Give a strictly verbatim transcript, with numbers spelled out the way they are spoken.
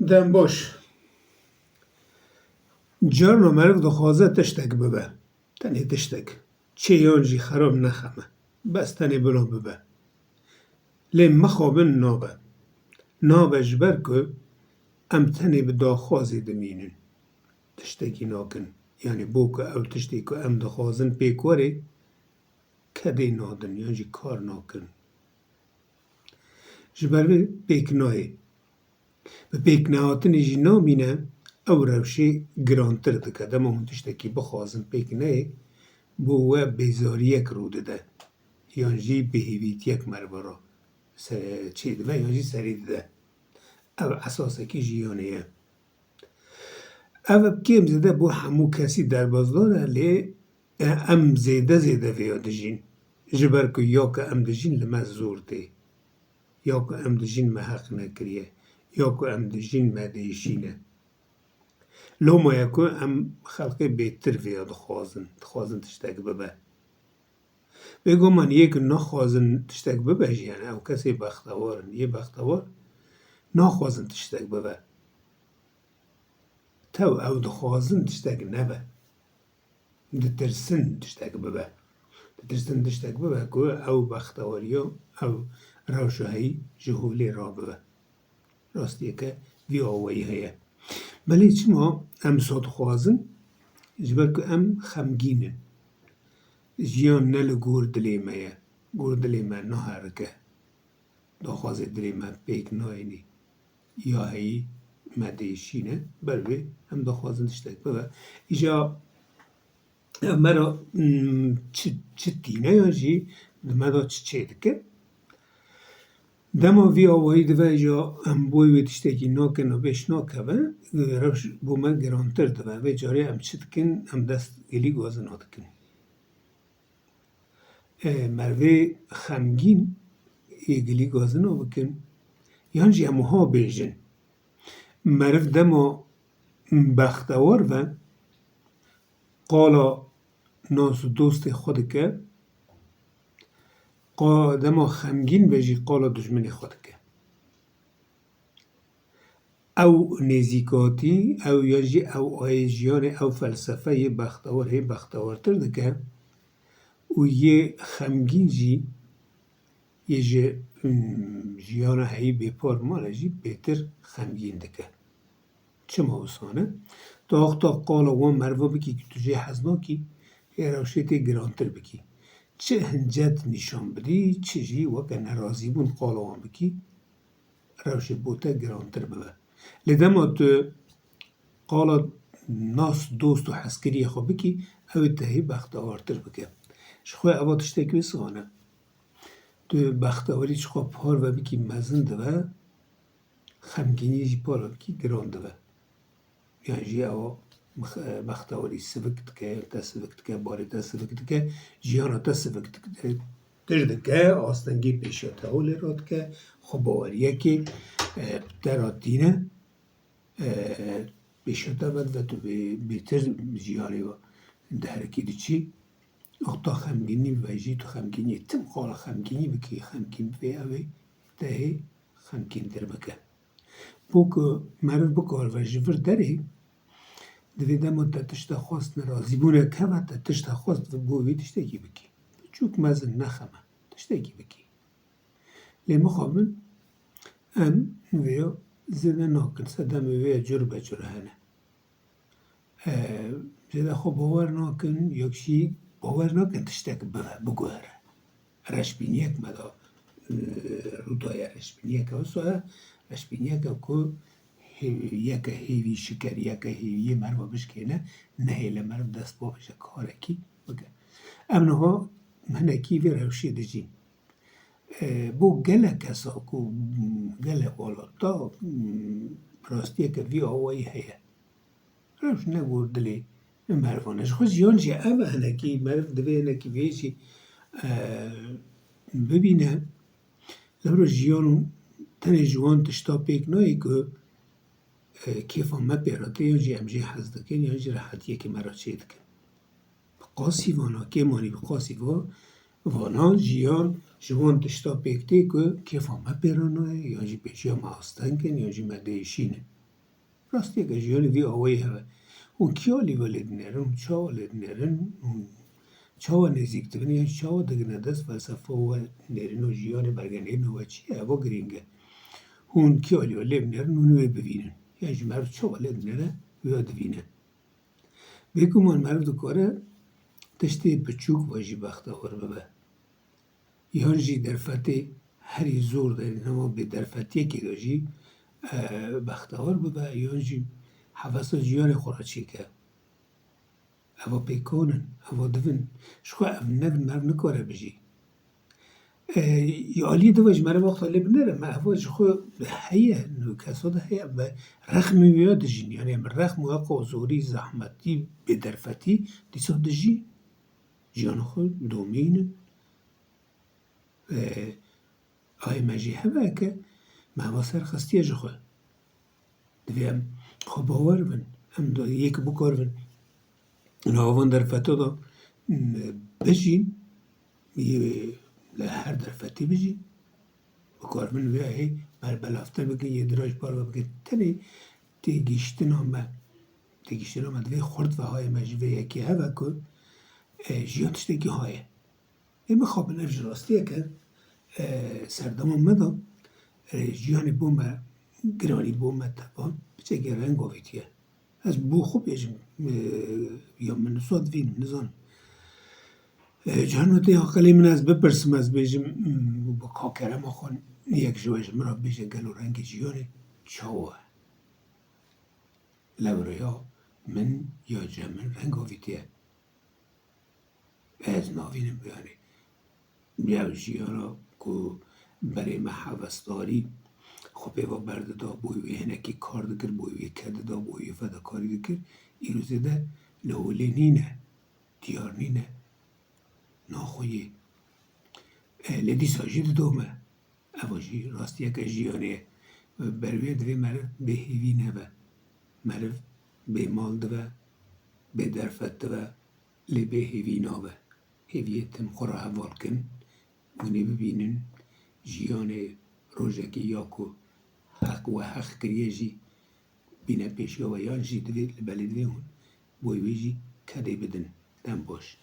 Dem baş. Carna meriv dixwaze tiştek bibe. Tenê tiştek. Çê yan jî xerab nexeme. Bes tenê bila bibe. Lê mixabin nabe. Nabe ji ber ku em tenê bi daxwazê dimînin. Tiştekî nakin. Yanî bo ku ew tiştê ku em dixwazin pêk were, kedê nadin yan jî kar nakin. Ji ber vê pêk nayê. Bi pêknehatinê jî namîne, ew rewşê girantir dike. Dema hûn tiştekî bixwazin pêk neyê, bo we bêzariyek rû dide. Yan jî bêhêvîtiyek meriva re se-, çêdibe yan jî serî dide. Ev esasekî jiyanê ye. Ev bi kêm zêde bo hemû kesî derbasdar e, lê, e, em zêde zêde vêya dijîn. Ji ber ku ya ku em dijîn li me zor tê. Ya ku em dijîn me heq nekiriye. Ya ku em dijîn me diêşîne. Loma ye ku em xelkê bêtir vêya dixwazin. Dixwazin tiştek bibe. Bêguman yê ku naxwazin tiştek bibe jî, yani ew kesê bextewar in. Yê bextewar naxwazin tiştek bibe. Tew ew dixwazin tiştek nebe. Ditirsin tiştek bibe. Ditirsin tiştek bibe ku ew bextewariya, ew rewşa heyî ji holê rabibe. Rastiyeke vî awayî heye. Belê çima em wisa dixwazin? Ji ber ku em xemgîn in. Jiyan ne li gor dilê me ye. Gor dilê me naherike. Daxwazê dilê me pêk nayênî. Ya heyî me diêşîne. Ber vê em dixwazin tiştek bibe. Îja ev me re, mm, çi, çi tîne ya jî di me de çi çêdike? Dema vî awayî dibe îja em boy wê tiştekî nakin û pêş nakeve, rewş bo me girantir dibe. Vê carê em çi dikin? Em dest gilî gazina dikin. E, merivê xemgîn ê gilî gazina bikin. Yan jî em wiha bêjin. Meriv dema bextewar ve, qala nas û dostê xwe dike, qa-, dema xemgîn be jî qala dijminê xwe dike. Ew nêzîkatî, ew ya jî ew ayê jiyanê, ew felsefeyê bextewar hê bextewartir dike û yê xemgîn jî, yê ji, mm, jiyana heyî bêpar mane jî bêtir xemgîn dike. Çima wisa ne? Tu wexta qala wan meriva bikî ku tu jê hez nakî, yê rewşê tê girantir bikî. Çi hincet nîşan bidî, çi jî weke nerazîbûn qala wan bikî, rewşê bo te girantir bibe. Lê dema tu qala nas, dost û hezkiriyê xwe bikî, ew ê te hê bextewartir bike. Ji xwe eva tiştek wê siha ne. Tu bextewarî çiqa par ve bikî mezin dibe, xemgînî jî par ve bikî giran dibe. Yan jî ew bex-, bextewarî sivik dike, te sivik dike, barê te sivik dike, jiyana te sivik dik-, tir dike, astengî pêşiya te holê radike, xwebaweriyekê, e, te re tîne, e, pêşiya te vedive, tu bê-, bêtir jiyanê ve diherikî diçî. Wexta xemgînî ve jî, tu xemgîniyê tim qala xemgînî bikî, xemgîn bibê, ew ê te hê xemgîntir bike. Bo ku meriv bikaribe ji vir derê, divê dema te tişta xwest nerazîbûnek hebe, te tişta xwest bo vî tiştekî bikî. Biçûk mezin nexeme, tiştekî bikî. Lê mixabin em vêya zêde nakin, sedemê vêya cur be cur hene. E, zêde xwe bawer nakin, yek jî bawer nakin tiştek bibe, biguhere. Reşbîniyek me da, e, rû daye, reşbîniyeke wisa ye, reşbîniyeke ku hê-, yeke hêvî şiker, yeke hêviyê meriva bişkêne, nehêle meriv dest bavêje karekî bike. Em niha hinekî vê rewşê dijîn. E, bo gelek kesa ku, gelek welata, rastiyeke vî awayî heye. Rewş ne gor dilê merivan e. Ji xwe jiyan jî ev e, hinekî meriv divê hinekî vê jî, e, bibîne. Lewra jiyan tenê ji wan tişta pêk nayê ku, e, kêfa me pê re tê, yan jî em jê hez dikin, yan jî rehetiyekê me re çêdikin. Bi qasî vana, kêmanî bi qasî va-, vana jiyan ji wan tişta pêk tê ku kêfa me pê re nayê, yan jî pêşiya me asteng in, yan jî me diêşînin. Rastiyeke jiyanê vî awayî hebe. Hûn kî alî ve lê dinêrin, hûn çawa lê dinêrin, hûn çawa nêzîk dibin, yan çawa digine dest felsefa we nêrîno jiyanê, bergenêrîno we çi ye? Evo girîng e. Hûn kî alî ve lê binêrin, hûn wê bivînin. Yan jî meriv çawa lê dinêre, wê divîne. Bêguman meriv dikare tiştê biçûk ve jî bextewar bibe. Yan jî derfetê herî zor de, nema bêderfetiyekê de jî, e, bextewar bibe, yan jî hevesa jiyanê xwe re çêke. Eva pêkan in, eva div in. Ji xwe ev nev in, meriv nikare bijî. E, ya alî dive ji meriv wexta lê binêre, me eva ji xwe heye, nûkesa de heye, bi rexmê wê ya dijîn. Yanî em rexm û heqa zorî, zehmetî, bêderfetî dîsa dijîn. Jiyana xwe domînin. E, ayê me jî hebe ke me heva ser xistiye ji xwe. Divê em xwe bawer bin, em de yek bikaribin. Nava van derfeta de, m, bijîn, yê li her derfetê bijîn. Bikaribin vê hê berbelavtir bikin, yê diraj parve bikin. Tenê têgihiştina me, têgihiştina me divê xurt ve, hayê me ji vê yekê hebe ku, e, jiyan tiştekî haye. Ê mixabin ev ji rastiyeke, e, serdema me de, e, jiyanê bo me giranî, bo me teva piçekê reng avêtiye. Ez bo xwe bêjim, e, ya min wisa divînim, nizanim. E, carna tê aqilê min ez bipirsim, ez bêjim, mm, bi ka kerema xwe yek ji we ji min re bêje, gelo rengê jiyanê çawa ye? Lewreya min ya cem min reng avêtiye. Ez navînim, yanî, ya jiyana ku berê me hevesdarî xwe pê ve berdida, boy wê hinekî kar dikir, boy wê ked dida, boy wê fedakarî dikir, îrozê de li holê nîne, diyar nîne, naxwe yê. E, lê dîsa jî didome. Eva jî rastiyeke jiyanê ye. Ber wê divê meriv bêhêvî nebe. Meriv bêmal dibe, bêderfet dibe, lê bêhêvî nabe. Hêviyê tim xwe re heval kin, hûn ê bibînin jiyanê rojekê ya ku heq we heq kiriye jî bîne pêşiya we, yan jî divê, li belê divê hûn boy wê jî kedê bidin. Dem baş.